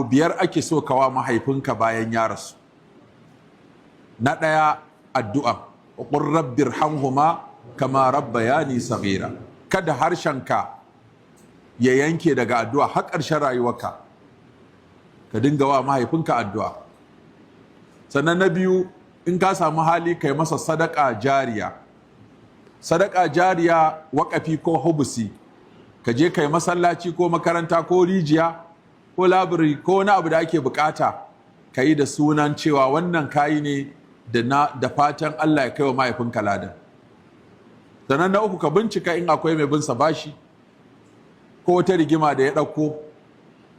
Abu biyar ake so kawa mahaifinka bayan ya rasu. Na ɗaya, addu'a: "Qur rabbirhamhuma kama rabbayani saghira." Kada harshenka ya yanke daga addu'a har ƙarshen rayuwarka, ka dinga wa mahaifinka addu'a. Sannan na biyu, in ka samu hali, kai masa sadaka jariya. Sadaka jariya, waƙafi ko hubusi, ka je kai masallaci ko makaranta ko rijiya ko library ko wani abu da ake bukata, ka yi da sunan cewa wannan kayi ne da fatan Allah ya kai wa mahaifinka ladan. Sannan na uku, ka bincika in akwai mai binsa bashi ko wata rigima da ya ɗauko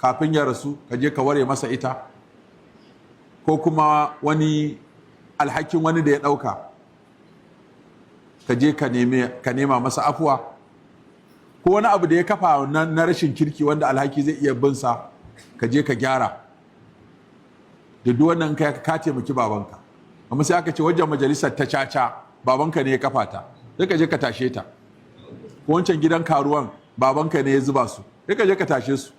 kafin ya rasu, ka je ka ware masa ita, ko kuma wani alhakin wani da ya ɗauka, ka je ka nema masa afuwa, ko wani abu da ya kafa na rashin kirki wanda alhaki zai iya binsa, ka je ka gyara. Da duk wannan kai ka taimaki babanka. Amma sai aka ce wajen majalisar ta caca babanka ne ya kafa ta, sai ka je ka tashe ta. Ko wancan gidan karuwan babanka ne ya zuba su, sai ka je ka tashe su.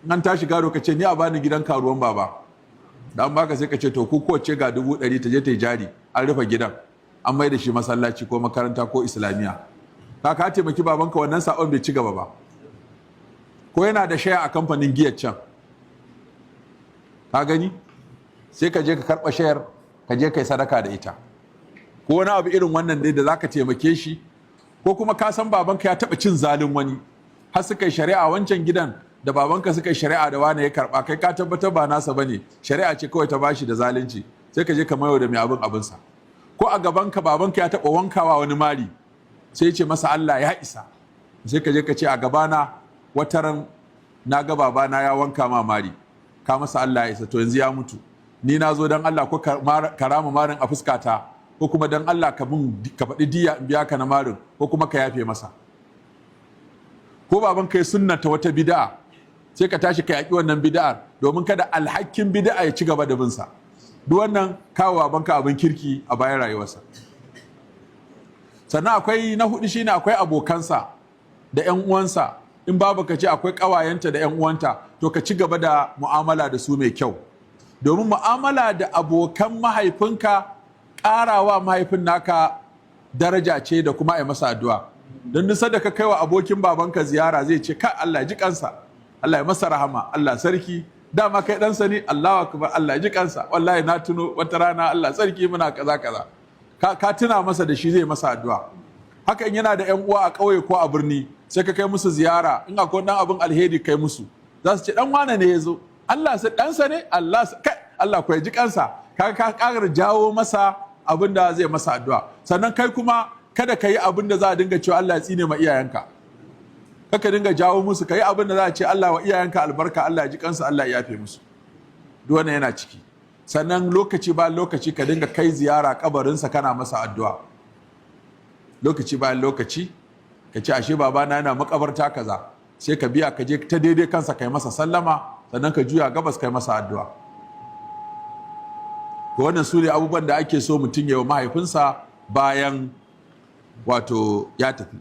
An tashi gado, ka ce, "Ni a bani gidan karuwan baba." Da an baka, sai ka ce, "To, ku kowace ga 100,000, ta je ta yi jari." An rufe gidan, an mai da shi masallaci ko makaranta ko islamiyya. Ka taimaki babanka, wannan sabon bai ci gaba ba. Ko yana da shaya a kamfanin giyar can, ka gani, sai ka je ka karɓa shayar, ka je ka yi sadaka da ita, ko wani abu irin wannan dai da za ka taimake shi. Ko kuma ka san babanka ya taɓa cin zalin wani har suka yi shari'a. Wancan gidan da babanka suka yi shari'a da wani ya karɓa, kai ka tabbatar ba nasa bane, shari'a ce kawai ta bashi da zalunci, sai ka je ka mayo da mai abin abinsa. Ko a gabanka babanka ya taɓa wankawa wani mari, sai ce masa "Allah ya isa", sai ka je ka ce, "A gabana wataran na ga babana ya wanka ma mari, ka masa Allah ya isa. To, yanzu ya mutu, ni na zo don Allah ko ka rama marin a fuskata, ko kuma don Allah ka bin ka faɗi diya in biya ka na marin, ko kuma ka yafe masa." Ko baban kai sunnata wata bid'a, sai ka tashi ka yaƙi wannan bid'ar domin kada alhakin bid'a ya ci gaba da binsa. Duk wannan kawo babanka abin kirki a bayan rayuwarsa. Sannan akwai na hudu, shine akwai abokansa da 'yan uwansa. In babu ka ce akwai ƙawayenta da 'yan uwanta, to ka ci gaba da mu'amala da su mai kyau, domin mu'amala da abokan mahaifinka ƙarawa mahaifin naka daraja ce da kuma a yi masa addu'a. Don nisa da ka kai wa abokin babanka ziyara, zai ce, "Ka Allah ya ji kansa, Allah ya masa rahama, Allah sarki, dama kai ɗansa ne, Allahu akbar, Allah ya ji kansa, wallahi na tuno wata rana, Allah sarki, muna kaza kaza." Ka tuna masa da shi, zai masa addu'a. Haka in yana da yan uwa a ƙauye ko a birni, sai ka kai musu ziyara, in akwai dan abin alheri kai musu, za su ce, "Dan wane ne ya zo? Allah sai ɗansa ne, Allah kai, Allah ko ya ji kansa." Ka ƙara jawo masa abin da zai masa addu'a. Sannan kai kuma kada ka yi abin da za a dinga cewa "Allah ya tsine ma iyayenka". Kaka dinga jawo musu. Ka yi abin da za a ce "Allah wa iyayenka albarka, Allah ya ji kansu, Allah ya yafe musu." Duk wannan yana ciki. Sannan lokaci bayan lokaci ka dinga kai ziyara kabarinsa, kana masa addu'a. Lokaci bayan lokaci ka ce, "Ashe babana yana makabarta kaza." Sai ka biya, ka je ta daidai kansa, kai masa sallama, sannan ka juya gabas, kai masa addu'a. To, wannan su ne abubuwan da ake so mutum ya wa mahaifinsa bayan wato ya tafi.